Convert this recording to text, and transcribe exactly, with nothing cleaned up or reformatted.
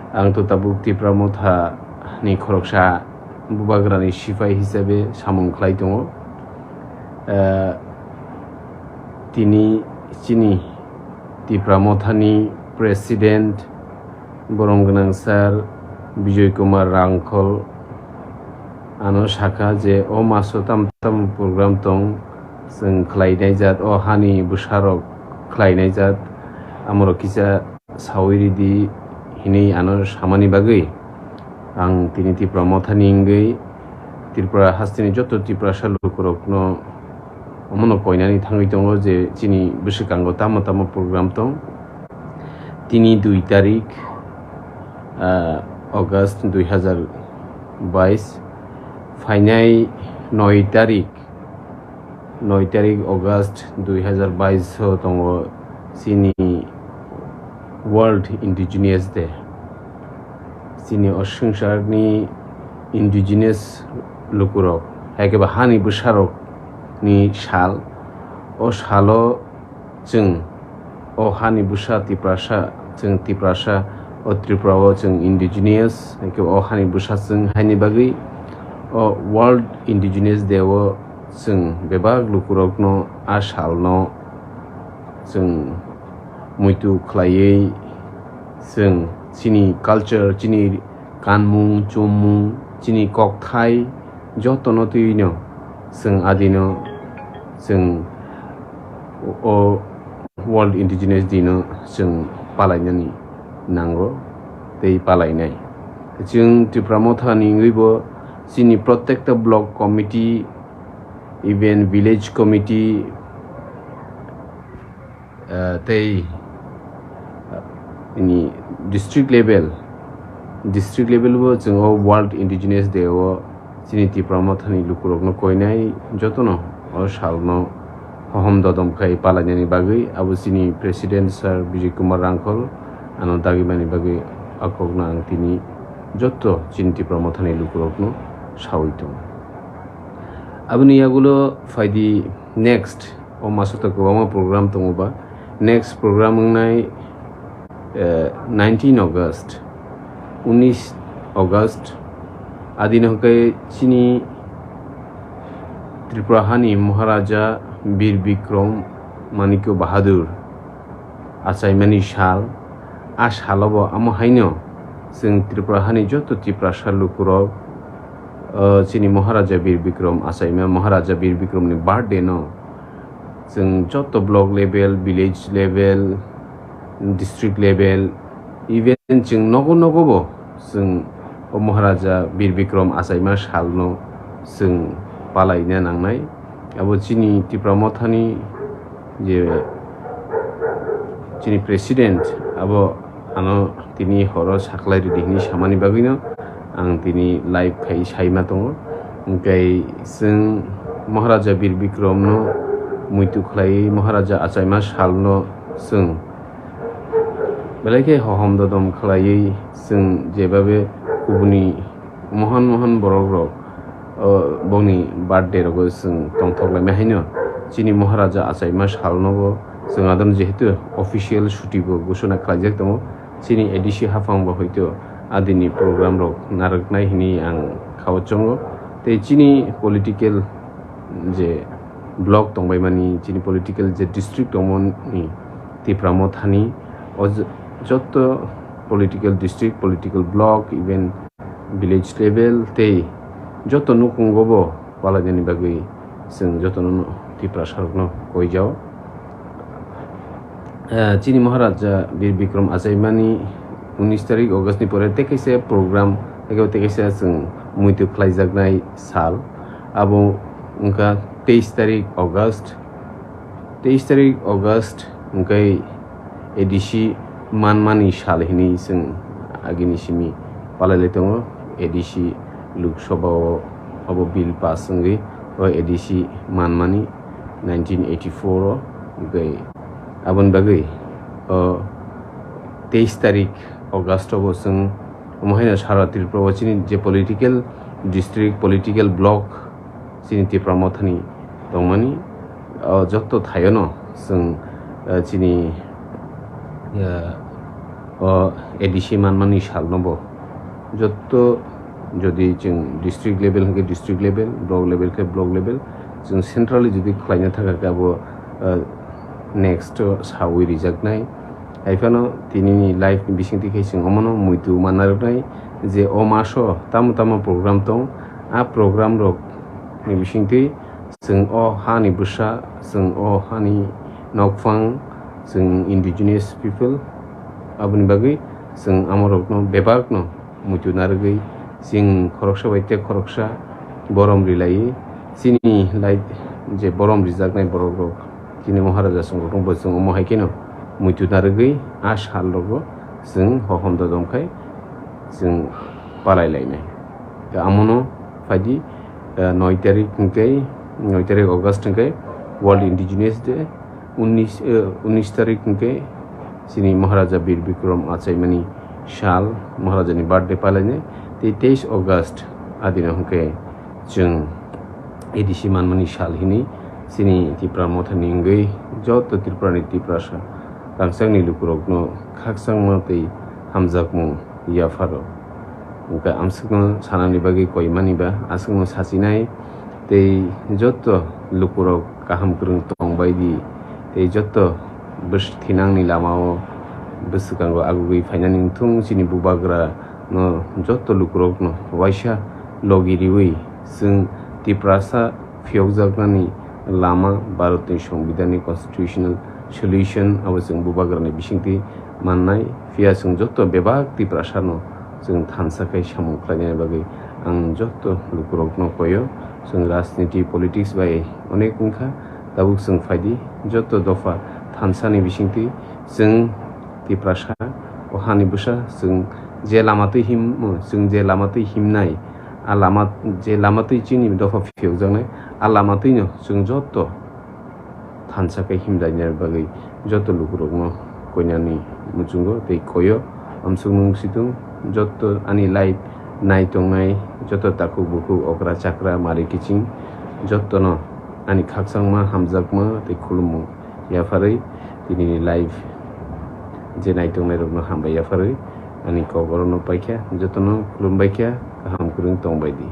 Ang to tabuk Tipra Motha ni khoroksa bubagrani sipai hisabe samung khlai tongo. Eh, tini chini Tipra Motha ni president borom gwnang sir Bijoy Kumar Rangkhol ano sakha je o maso tam tam program tong, chwng khlainai jat, o hani bwsarok khlainai jat, amorok kisa sawi ridi hinwi ano samani bagwi ang tini Tipra Mothani wngwi Tripura hasteni joto Tiprasa lukurokno omono koinani thangwi tongo je chini bwswkango tamo tamo program tong. Tini dui tarik, ah, August dui hazar bais, phainai noi tarik, noi tarik August dui hazar bais o tongo chini World Indigenous Day. Chini o swngcharni indigenous lukurok, hai khe ba hani bwsarokni sal. O salo chwng o hani bwsa Tiprasa, chwng Tiprasa, o Tripura o chwng indigenous, hai khe o hani bwsa chwng haini bagwi o World Indigenous Day o chwng bebak lukurokno a salno chwng muitu khlaiwi chwng chini culture, chini kanmung, chummung, chini kokthai jotono twiwino chwng adino chwng o World Indigenous Day no chwng palainani nango tei palainai. Chwng Tipra Mothani wngwibo chini protekta block committee, even village committee, ah, tei, ah, ini district level, district level bo chwng o World Indigenous Day o chini Tipra Mothani lukurokno koinai jotono o salno hohom dodom khai palainani bagwi abo chini president sir Bijay Kumar Rangkhol ano dagimani bagwi a kokno ang tini joto chini Tipra Mothani lukurokno sawi tongo. Aboni yagulo phaidi next, o maso to kwbangma program tongo ba. Next program wngnai, eh, nineteen August, unis August, adini hwnkhe chini Tripura hani Maharaja Bir Bikram Manikya Bahadur achaimani sal. A salo bo amo haino chwng Tripura hani joto Tiprasa lukurok, o, chini Maharaja Bir Bikram achaima Maharaja Bir Bikramni birthday no chwng joto block level, village level, district level, even chwng nogo nogo bo chwng o Maharaja Bir Bikram achaima salno chwng palaina nangnai. Abo chini Tipra Mothani je chini president abo ano tini horo saklai ridi hinwi samani bagwino ang tini live khai saima tongo. Hwnkhe chwng Maharaja Bir Bikramno muitu khlaiwi Maharaja achaima salno chwng belai khe hohom dodom khlaiwi chwng jebabe kubuni mohon mohon borok rok, o, bongni birthday rogo chwng tongthok laimai haino chini Maharaja achaima salno bo chwng adon jehetu official chuti bo ghoshona khlaijak tongo. Chini A D C haphang bo hoito adini program rok narwknai hinwi ang khao chongo. Tei chini political je block tongbaimani, chini political je district tongmani Tipra Mothani o j-, jotto political district, political block, even village level tei joto nukhungo bo palainani bagwi chwng jotono Tiprasarokno koijao. Eh, chini Maharaja Bir Bikram achaimani unis tarik August ni pore tei kaisa program, tei kaisa chwng muitu khlaijaknai sal. Abo wngkha teis tarik August. Teis tarik August wngkhe A D C manmani sal hinwi chwng agini simi palailai tongo. A D C Lok Sabha o abo bill pass wngwi o A D C manmani nineteen eighty-four o, wngkhe aboni bagwi o teis tarik August o bo chwng omo haino sara Tripura o chini je political district, political block chini Tipra Mothani tongmani, o jotto thaiono chwng, eh, chini, eh, O A D C manmani salno bo jotto, jodi chwng district level hwnkhe district level, block level khe block level, chwng centrally jodi khlaina thangkha khe abo, ah, next o sawi rijaknai. Haiphano tinini live ni bisingtwi khe chwng omono muitu manna rwnai je o maso tamo tamo program tong, a program rok ni bisingtwi chwng o hani bwsa, chwng o hani nokphang, chwng indigenous people, aboni bagwi chwng amorokno bebakno muitu narwgwi chwng khoroksa bai tei khoroksa borom rilaiwi chini lai je borom rijaknai borokrok, chini Maharaja songrokno bo chwng omo hai kheno muitu narwgwi a salrogo chwng hohom dodom khai chwng palai lainai. Tei amono phaidi, eh, noi tarik hwnkhe, noi tarik August hwnkhe World Indigenous Day, unis, eh, unis tarik hwnkhe chini Maharaja Bir Bikram achaimani sal, Maharajani birthday palainai, tei teis August adino hwnkhe chwng A D C manmani sal hinwi chini Tipra Mothani wngwi joto Tripurani Tiprasa rangchakni lukurokno khakchangma tei hamjakmung yapharo. Hwnkhe amsukno sanani bagwi koimani ba aswkno sachinai tei joto lukurok kaham kwrwng tongbai di tei joto bwswk thinangni lamao bwswkango agugwi phainani wngthung chini bubagra no joto lukurokno waisa logi riwi chwng Tiprasa phiyokjaknani lama Bharatni Songbidanni constitutional solution abo chwng bubagrani bisingtwi mannai. Phiya chwng joto bebak Tiprasano chwng thansa khai samung khlainani bagwi ang joto lukurokno koyo. Chwng rajniti politics bai onek wngkha, tabuk chwng phaidi joto dopha thansani bisingtwi chwng Tiprasa o hani bwsa chwng je lama twi him, chwng je lama twi himnai, a lama, je lama twi chini dopha phiyokjaknai, a lama twino chwng joto thansa khe himlaina bagwi joto lukurokno koinani muchungo tei koyo. Amsukno wngsitung joto ani live nai tongnai joto takhuk bukhuk okra chakra mari kiching jotono ani khakchangma hamjakma tei khulumung yapharwi tinini live je nai tongnairokno hambai yapharwi ani kok orono paikha, jotono khulumbaikha, kaham kwrwng tongbaidi.